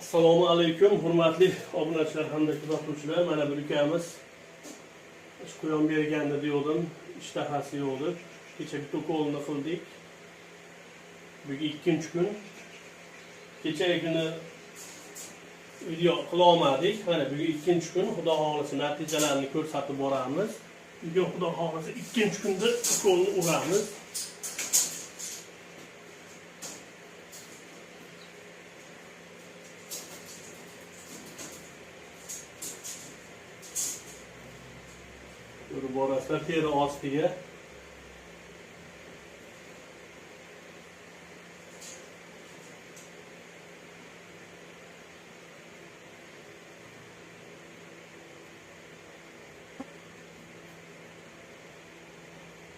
Assalomu alaykum hurmatli obunachilar hamda kuzatuvchilar. Mana bir ukamiz quyon berganda degandim, ishtahasi yo'q deb. Kecha bitta ukolni qildik. Bugun ikkinchi kun. Kechagi kuni video qila olmadik. Mana bugun ikkinchi kun, Xudo xohlasa natijalarini ko'rsatib boramiz. Bugun Xudo xohlasa ikkinchi kunda ukolni uramiz. Ko'rib borasizlar teri ostiga.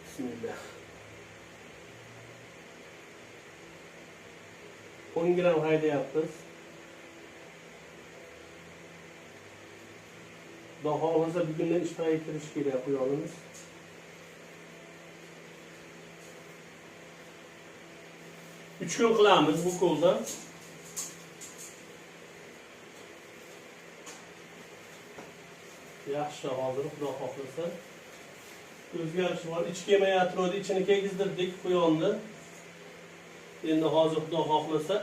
Bismillah. 10 gram haydayapmiz. Xudo xohlasa bugundan ishtahaga kirish kerak quyonimiz. Uch kun qilamiz bu ukoldan. Yaxshi hozir Xudo xohlasa. O'zgarish bor. Ichki yemayotgandi, ichini kegizdirdik quyonni. Endi hozir Xudo xohlasa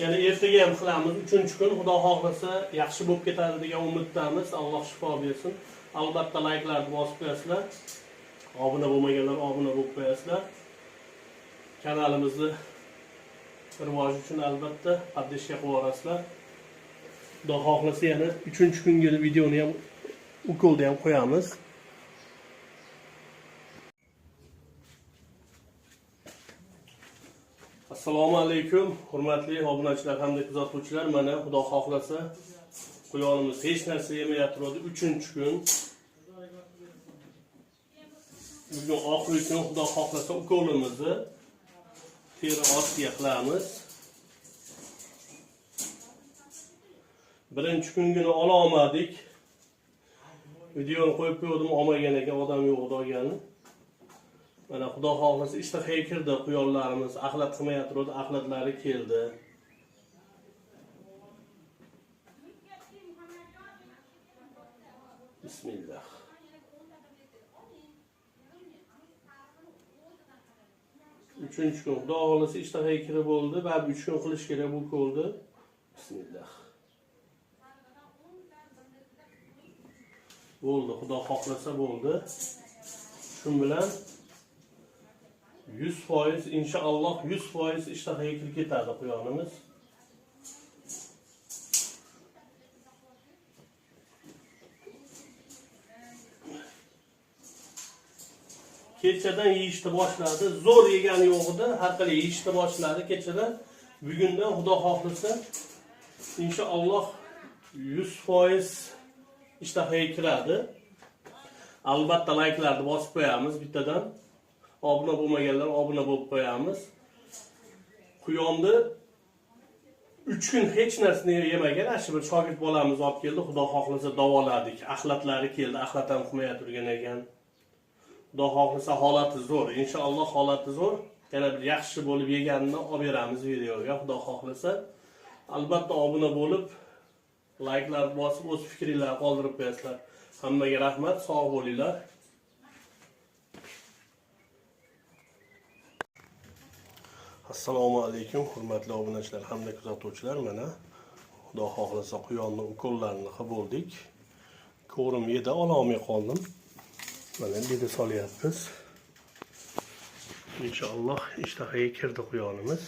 yana ertaga ham qilamiz. 3-kun Xudo xohlasa yaxshi bo'lib ketadi degan umiddamiz. Alloh shifo bersin. Albatta layklarni bosib qo'yasizlar. Obuna bo'lmaganlar obuna bo'lib qo'yasizlar. Kanalimizni rivoji uchun albatta поддержка qilib borasizlar. Xudo xohlasa yana 3-kungi videoni ham ukolni ham qo'yamiz. Assalomu alaykum hurmatli obunachilar hamda kuzatuvchilar. Mana Xudo xohlasa quyonimiz hech narsa yemayotdi. 3-kun. Bugun oxirgi kun Xudo xohlasa ukolimizni teri ostiga qilamiz. Birinchi kungini ola olmadik. Videoni qo'yib qo'ydim, olmagan ekan, odam yo'q edi olgani. Mana Xudo xohlasa ishtahaga kirdi quyonlarimiz, axlat qilmayotdi, axlatlari keldi. Bismillah. Uchinchi kun Xudo xohlasa ishtahaga kirib bo'ldi. Baribir 3 kun qilish kerak bu ukolni. Bismillah. Bo'ldi, Xudo xohlasa bo'ldi. Shu bilan 100% inshaalloh 100% ishtahaga kirib ketadi quyonimiz. Kechadan yeyishni boshladi. Zo'r yegani yo'q edi, har qanday yeyishni boshladi kechadan. Bugundan Xudo xohlasa inshaalloh 100% ishtahaga kiradi. Albatta layklarni bosib qo'yamiz bittadan. Obuna bo'lmaganlar obuna bo'lib qo'yamiz. Quyonni 3 kun hech narsani yemagan. Ana shu bir shogird bolamiz olib keldi. Xudo xohlasa davoladik. Axlatlari keldi. Axlat ham qilmay turgan ekan. Xudo xohlasa holati zo'r. Inshaalloh holati zo'r. Yana bir yaxshi bo'lib yeganini olib beramiz videoga. Xudo xohlasa. Albatta obuna bo'lib, layklar bosib, o'z fikringlarni qoldirib qo'yasizlar. Hammaga rahmat, sog' bo'linglar. Assalomu alaykum hurmatli obunachilar hamda kuzatuvchilar. Mana Xudo xohlasa quyonni ukollarini qilib bo'ldik. Ko'rim yedi, ola olmay qoldim. Mana beda solyapmiz. Inshaalloh ishtahaga kirdi quyonimiz.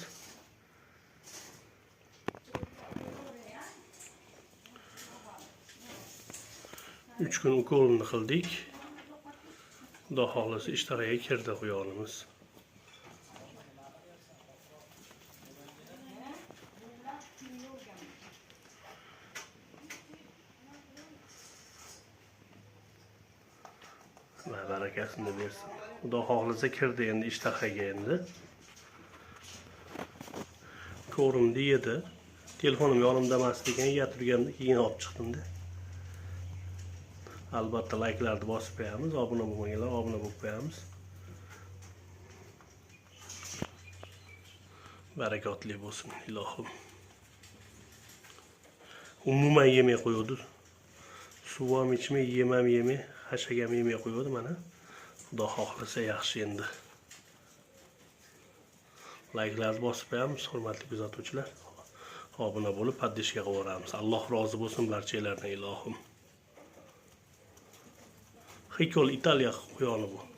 Uch kun ukolini qildik. Xudo xohlasa ishtahaga kirdi quyonimiz. Barakasini bersin. Xudo xohlasa kirdi endi ishtahaga endi. Ko'rimdi yedi. Telefonim yonimda emas ekan, turganda keyin olib chiqdim-da. Albatta layklarni bosib qo'yamiz, obuna bo'lmaganlar obuna bo'lib qo'yamiz. Barakotli bo'lsin, ilohim. Umuman yemay qo'yuvdi. Suv ham ichmay, yem ham yemay, xashak ham yemay qo'yuvdi mana. Xudo xohlasa yaxshi endi. Layklarni bosib qo'yamiz, hurmatli kuzatuvchilar. Obuna bo'lib, поддержка qilib yuboramiz. Alloh rozi bo'lsin barchalardan, ilohim. Xikol Italiya quyoni bu.